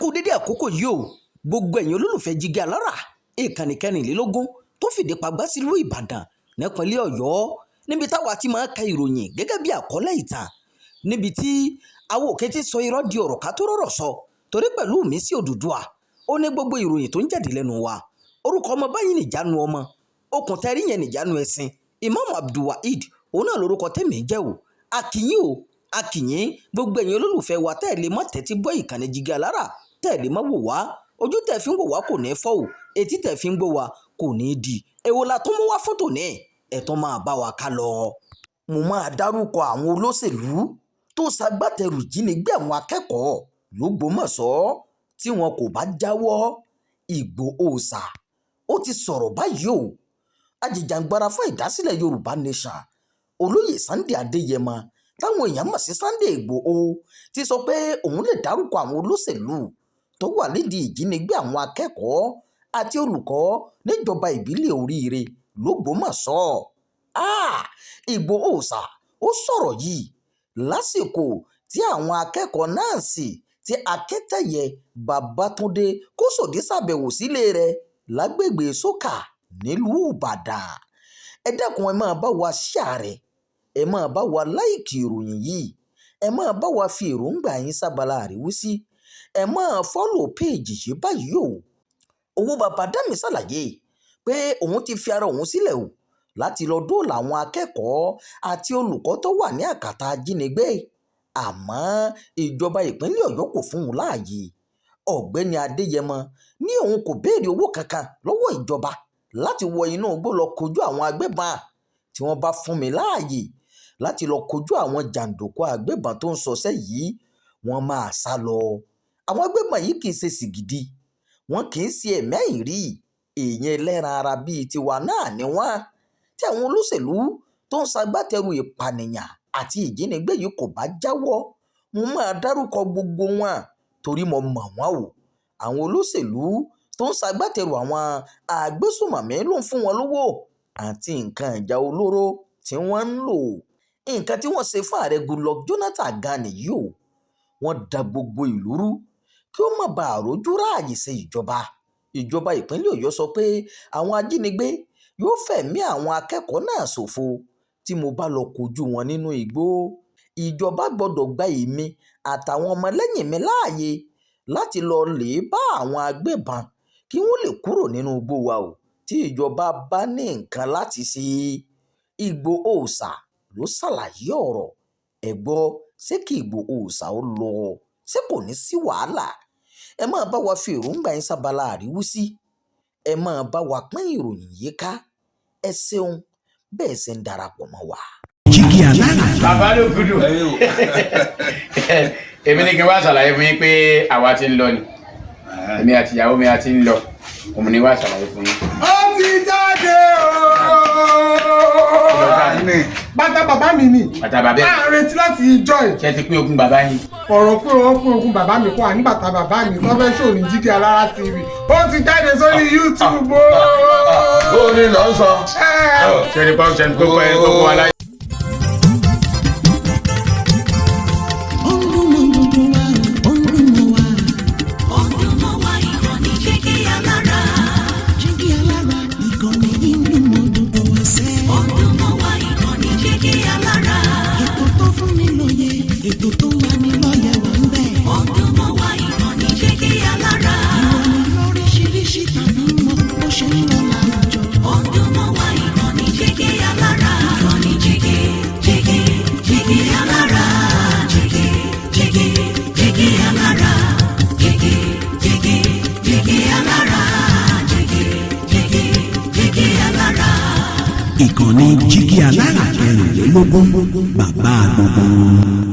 Kú dédé àkókò yìí o, gbogbo ẹ̀yin olólùfẹ́ Jígí Alára, ìkànnì 24 tó fìdí pagbá sílùú Ìbàdàn nípínlẹ̀ Ọ̀yọ́, níbi táwa ti máa ń ka ìròyìn gẹ́gẹ́ bí àkọlé ìtàn, níbi tí àwọn òkè ti sọ irọ́ di ọ̀rọ̀ ká tó rọ̀rọ̀ sọ, torí pẹ̀lú mi sí Odùduwà ó ní gbogbo ìròyìn tó ń jáde lẹ́nu wa. Orúkọ ọmọ báyìí nìjánu ọmọ okùn tẹ́rí yẹn nìjánu ẹ̀sìn. Imam Abdulwaheed, òun náà lórúkọ tèmi jẹ́ o. Akínyìn o, akínyìn gbogbo ẹ̀yin olólùfẹ́ wa tẹ́ ẹ̀ lè mọ́ tẹ́tí gbọ́ ìkànnì Jígí Alára, tẹ́ ẹ̀ lè mọ́ wò wá. Ojú tẹ́ fi ń wò wá kò ní fọ́ o, etí tẹ́ fi ń gbọ́ wá kò ní di. Èwo la tún mú wá fún tòní? Ẹ̀ tún máa bá wa ká lọ. Mo máa dárúkọ àwọn olóṣèlú tó ṣagbátẹrù ìjínigbé àwọn akẹ́kọ̀ọ́ lÓgbómọ̀ṣọ́ tí wọn kò bá jáwọ́. Ìgbòho Òòṣà ó ti sọ̀rọ̀ báyìí o. Ajìjàǹgbara fún ìdásílẹ̀ Yorùbá Nation, Olóyè Sunday Adéyẹmọ táwọn èèyàn mọ̀ sí Sunday Ìgbòho, ti sọ pé òun lè dárúkọ àwọn olóṣèlú tó wà nídìí ìjínigbé àwọn akẹ́kọ̀ọ́ àti olùkọ́ níjọba ìbílẹ̀ Oríire lÓgbómọ̀ṣọ́. Ìgbòho Òòṣà ó sọ̀rọ̀ yìí lásìkò tí àwọn akẹ́kọ̀ọ́ nọ́ọ̀sì tí Akíntẹ́yẹ Babátúndé Kòsódì ṣàbẹ̀wò sílé rẹ̀ lágbègbè Sọ́kà nílùú Ìbàdàn. Ẹ dákun, ẹ máa bá wa share rẹ̀, ẹ máa bá wa like ìròyìn yìí, ẹ máa bá wa fi èròǹgbà yín sábàlá àríwísí, ẹ máa follow page yìí báyìí o. Owó bàbá Dámi ṣàlàyé pé òun ti fi ara òun sílẹ̀ o láti lọ dóòlà àwọn akẹ́kọ̀ọ́ àti olùkọ́ tó wà ní àkàtà ajínigbé, àmọ́ ìjọba ìpínlẹ̀ Ọ̀yọ́ kò fún un láàyè. Ọ̀gbẹ́ni Adéyẹmọ ní òun kò béèrè owó kankan lọ́wọ́ ìjọba láti wọ inú igbó lọ kojú àwọn agbébọn. Tí wọ́n bá fún mi láàyè láti lọ kojú àwọn jàǹdùkú agbébọn tó ń ṣọṣẹ́ yìí, wọ́n máa sá lọ. Àwọn agbébọn yìí kì í ṣe sìgìdì, wọn kì í ṣe ẹ̀mí àìrí, èèyàn ẹlẹ́ran ara bíi tiwa náà ni wọ́n. Tí àwọn olóṣèlú tó ń ṣagbátẹrù ìpànìyàn àti ìjínigbé yìí kò bá jáwọ́, mo máa dárúkọ gbogbo wọn torí mo mọ̀ wọ́n o. Àwọn olóṣèlú tó ń ṣagbátẹrù àwọn agbésùnmọ̀mí ló ń fún wọn lówó àti nǹkan ìjà olóró tí wọ́n ń lò. Nǹkan tí wọ́n ṣe fún ààrẹ Goodluck Jonathan gan nìyí o. Wọ́n da gbogbo ìlú rú kí ó má bàa rójú ráàyè ṣe ìjọba. Ìjọba ìpínlẹ̀ Ọ̀yọ́ sọ pé àwọn ajínigbé yóò fẹ̀mí àwọn akẹ́kọ̀ọ́ náà ṣòfò tí mo bá lọ kojú wọn nínú igbó. Ìjọba gbọ́dọ̀ gba èmi àtàwọn ọmọlẹ́yìn mi láàyè láti lọ lè bá àwọn agbébọn kí wọ́n lè kúrò nínú igbó wa o, tí ìjọba bá ní nǹkan láti ṣe. Ìgbòho Òòṣà ló ṣàlàyé ọ̀rọ̀. Ẹ gbọ́, ṣé kí Ìgbòho Òòṣà ó lọ? Ṣé kò ní sí wàhálà? Ẹ máa bá wa fi èròǹgbà yín sábàlá àríwísí, ẹ máa bá wa pín ìròyìn yìí ká. Ẹ ṣeun bẹ́ẹ̀ ṣe ń darapọ̀ mọ́ wa. Jígí Alára. Bàbá ló gudu. Èmi ní kí n wá ṣàlàyé fún yín pé àwa ti ń lọ ni, èmi àti ìyàwó mi a ti ń lọ. Òun ni wá ṣàlàyé fún yín. Ó ti jáde ooo. Bàtà bàbá mi ni. Bàtà bàbá ẹ̀. À ń retí láti ìjọ ẹ̀. Ṣé ti pín ogún bàbá yín? Ọ̀rọ̀ pé wọ́n pín ogún bàbá mi kọ́ à ní bàtà bàbá mi tó fẹ́ ṣòní Jígí Alára TV, ó ti jáde sórí YouTube ooo. Ó ní lọ sọ. Ṣé ní pọ́n ṣe ní kókó ẹ̀ kókó aláyé. Ó ń dún mọ́ gbogbo wa, ó ń dún mọ́ wa. Ó ń dún mọ́ wa, ìkànnì Jígí Alára. Jígí Alára, ìkànnì yìí ń dún mọ́ gbogbo wa sẹ́. Ó ń dún mọ́ wa, ìkànnì Jígí Alára. Ètò tó fún ni lóye, ètò tó ń lani lọ́yẹ̀ wà ń bẹ̀. Ó ń dún mọ́ wa, ìkànnì Jígí Alára. Ìròyìn lóríṣiríṣi tàbí mọ́ bó ṣe ń lọ láwùjọ. Ó ń dún mọ́ wa, ìkànnì Jígí Alára. Ìkànnì Jígí Jígí Jígí Alára. Jígí Jígí Jígí Alára. Jígí Jígí Jígí Alára. Jígí Jígí Jígí Alára. Ìkànnì Jígí Alára 24, bàbá gbogbo wọn.